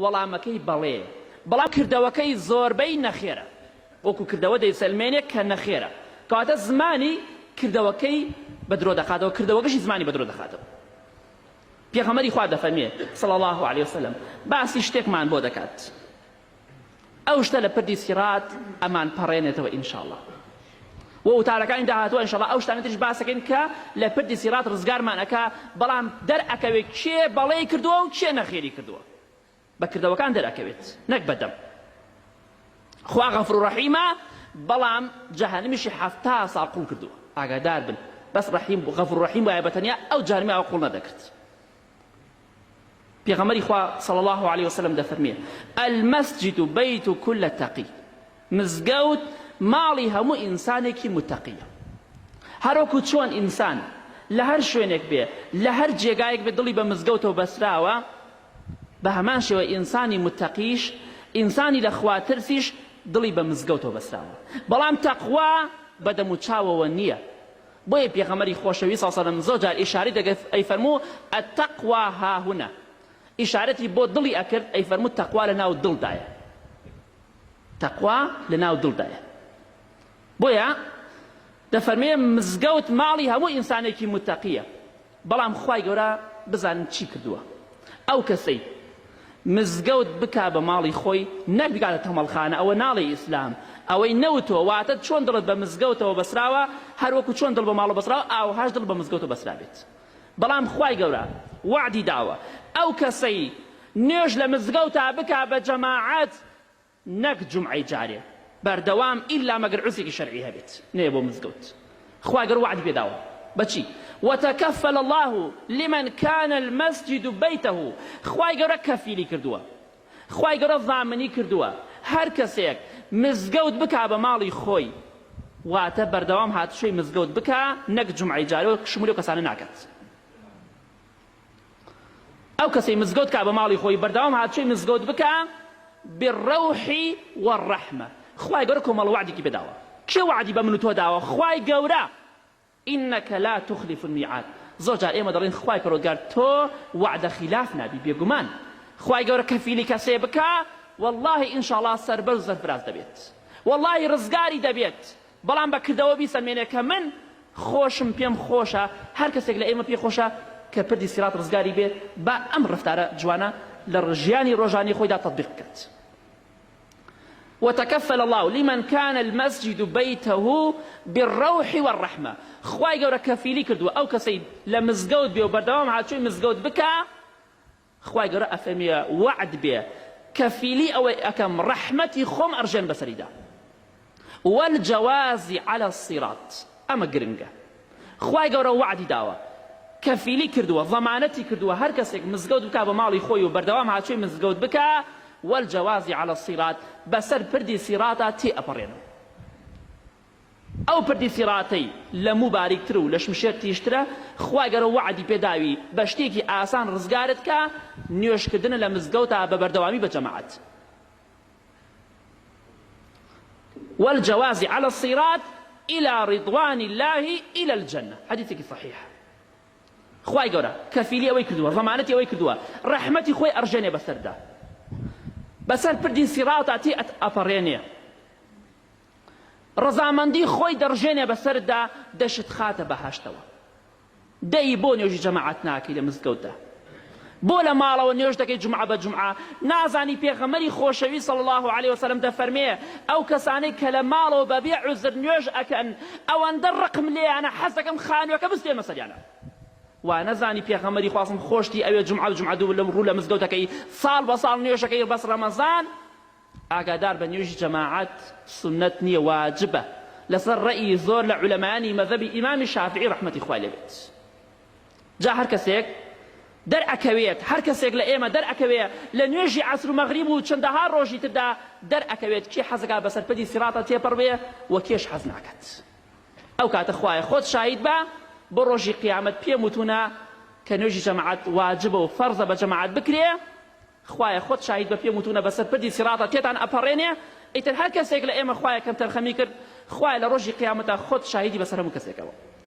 وەڵامەکەی بەڵێ، بەڵام کردەوەکەی زۆربەی نەخێرە، وەکو کردەوە دەیسەلمێنێ کە نەخێرە، کەواتە زمانی کردەوەکەی بە درۆ دەخاتەوە، کردەوەکەشی زمانی بە درۆ دەخاتەوە. پێغەمبەری خوا دەفەرمێ صلی اللە علیە وسلم باسی شتێکمان بۆ دەکات، ئەو شتە لە پردی سیڕات ئەمان پەڕێنێتەوە ان شاء اللە و وتارەکانی داهاتوو ان شاء اللە ئەو شتانە تریش باسەکەین کە لە پردی سیڕات ڕزگارمان ئەکا بەڵام دەرئەکەوێت کێ بەڵێی کردووە و کێ نەخێری کردووە بە کردەوەکان دەرئەکەوێت نەک بە دەم خوا غەفور و ڕەحیمە بەڵام جەهەنمیشی حەفتا ساڵ قوڵ کردووە ئاگادار بن بەس ڕەحیم غەفور ڕەحیم وایە بە تەنیا ئەو جەهەنمی ئاوا قوڵ نەدەکرد پێغەمبەری خوا صلی اللە علیە وسلم دەفەرموێ، المسجد بیت کل تقی، مزگەوت ماڵی هەموو ئینسانێکی متەقیە. هەروەکو چۆن ئینسان لە هەر شوێنێک بێ، لە هەر جێگایەک بێ دڵی بە مزگەوتەوە بەستراوە، بە هەمان شێوە ئینسانی متەقیش، ئینسانی لە خوا ترسیش دڵی بە مزگەوتەوە بەستراوە. بەڵام تەقوا بە دەموچاوەوە نییە، بۆیە پێغەمبەری خۆشەویست صلی اللە علیە وسلم زۆر جار ئیشارەی دەکرد ئەیفەرموو التقوی هاهنا ئیشارەتی بۆ دڵی ئەکرد ئەیفەرموو تەقوا لە ناو دڵدایە تەقوا لە ناو دڵدایە بۆیە دەفەرمێ مزگەوت ماڵی هەموو ئینسانێکی متەقیە بەڵام خوای گەورە بزانن چی کردووە ئەو کەسەی مزگەوت بکا بە ماڵی خۆی نەک بکاتە تەمەڵخانە ئەوە ناڵێی ئیسلام ئەوەی نەوتووە واتە چۆن دڵت بە مزگەوتەوە بەسراوە هەروەکو چۆن دڵ بە ماڵەوە بەسراوە ئاوهاش دڵ بە مزگەوتەوە بەسرابێت بەڵام خوای گەورە وەعدی داوە ئەو کەسەی نوێژ لە مزگەوتا بکا بە جەماعەت نەک جومعەی جارێ بەردەوام ئیلا مەگەر عوزرێکی شەرعی هەبێت نەیە بۆ مزگەوت خوای گەورە وەعدی پێ داوە بەچی وتکفل اللە لمن کان المسجد بیته خوای گەورە کەفیلی کردووە خوای گەورە زامنی کردووە هەر کەسێک مزگەوت بکا بە ماڵی خۆی واتە بەردەوام هاتوچۆی مزگەوت بکا نەک جومعەی جارێ و شمولی ئەو کەسانە ناکات ئەو کەسەی مزگەوت کا بە ماڵی خۆی بەردەوام هاتوچۆی مزگەوت بکا بالروح والرحمە خوای گەورە کۆمەڵە وەعدێکی پێداوە کێ وەعدی بە من و تۆ داوە خوای گەورە انک لا تخلف الميعاد زۆر جار ئێمە دەڵێن خوای پەروەردگار تۆ وەعدە خیلاف نابی بێگومان خوای گەورە کەفیلی کەسێ بکا واللهی ئینشاڵڵا سەربەرز و سەرفراز دەبێت واللهی ڕزگاری دەبێت بەڵام بە کردەوە بیسەلمێنێ کە من خۆشم پێم خۆشە هەر کەسێک لە ئێمە پێی خۆشە کە پردی سیڕات ڕزگاری بێ با ئەم ڕەفتارە جوانە لە ژیانی ڕۆژانەی خۆیدا تەتبیق بکات. وتکفل اللە لمن کان المسجد بیته بالروح والرحمە خوای گەورە کەفیلی کردووە ئەو کەسەی لە مزگەوت بێ و بەردەوام هاتووی مزگەوت بکا خوای گەورە ئەفەرموێ وەعد بێ کەفیلی ئەوەی ئەکەم ڕەحمەتی خۆم ئەڕژێن بەسەریدا والجواز علی الصراط ئەمە گرنگە خوای گەورە وەعدی داوە کەفیلی کردووە ضمانەتی کردووە هەر کەسێک مزگەوت بکا بە ماڵی خۆی و بەردەوام هاچۆی مزگەوت بکا والجواز علی الصراط بەسەر پردی سیڕاتا تێ ئەپەڕێنم ئەو پردی سیڕاتەی لە موو باریکتر و لە شمشێر تیژترە، خوای گەورە وەعدی پێ داوی بە شتێکی ئاسان ڕزگارت کا، نوێژ کردنە لە مزگەوتا بە بەردەوامی بە جەماعەت. والجواز علی الصراط الی رضوان اللە الی الجنە، حەدیثێکی صحیحە. خوای گەورە کەفیلی ئەوەی کردووە، ضمانەتی ئەوەی کردووە، ڕەحمەتی خۆی ئەڕژێنێ بەسەردا، بەسەر پردی سیڕاتا تێ ئەپەڕێنێ. ڕەزامەندی خۆی دەڕژێنێ بەسەرتدا دەشتخاتە بەهەشتەوە. دەی بۆ نوێژی جەماعەت ناکەی لە مزگەوتدا؟ بۆ لە ماڵەوە نوێژ دەکەی جومعە بە جومعە؟ نازانی پێغەمبەری خۆشەویست صلی اللە علیە وسلم دەفەرمێ ئەو کەسانەی کە لە ماڵەوە بەبێ عوزر نوێژ ئەکەن ئەوەندە ڕقم لێیانە حەز دەکەم خانووەکە بسوێنمە سەریانە. وا نەزانی پێغەمبەری خوا صلی خۆشتی ئەوێ جومعە بە جومعە دوو ڕوو لە مزگەوتەکەی ساڵ بە ساڵ نوێژەکەی بەس ڕەمەزان ئاگادار بە نوێژی جەماعەت سوننەت نیە واجبە لەسەر ڕەئی زۆر لە عولەمایانی مەزهەبی ئیمامی شافعی ڕەحمەتی خوای لێ بێت جا هەر کەسێک دەر ئەکەوێت هەر کەسێک لە ئێمە دەر ئەکەوێ لە نوێژی عەسر و مەغریب و چەندەها ڕۆژی تردا دەر ئەکەوێت کێ حەزەکا بەسەر پردی سیڕاتە تێپەڕ بێ و کێش حەز ناکات ئەو کاتە خوایە خۆت شاهید بە بۆ ڕۆژی قیامەت پێم وتونە کە نوێژی جەماعەت واجبە و فەرزە بە جەماعەت بکرێ خوایە خۆت شاهید بە پێم وتونە بەسەر پردی سیڕاتا تێتان ئەپەڕێنێ ئیتر هەر کەسێک لە ئێمە خوایە کەمتەرخەمی کرد خوایە لە ڕۆژی قیامەتا خۆت شاهیدی بەسەر هەموو کەسێکەوە.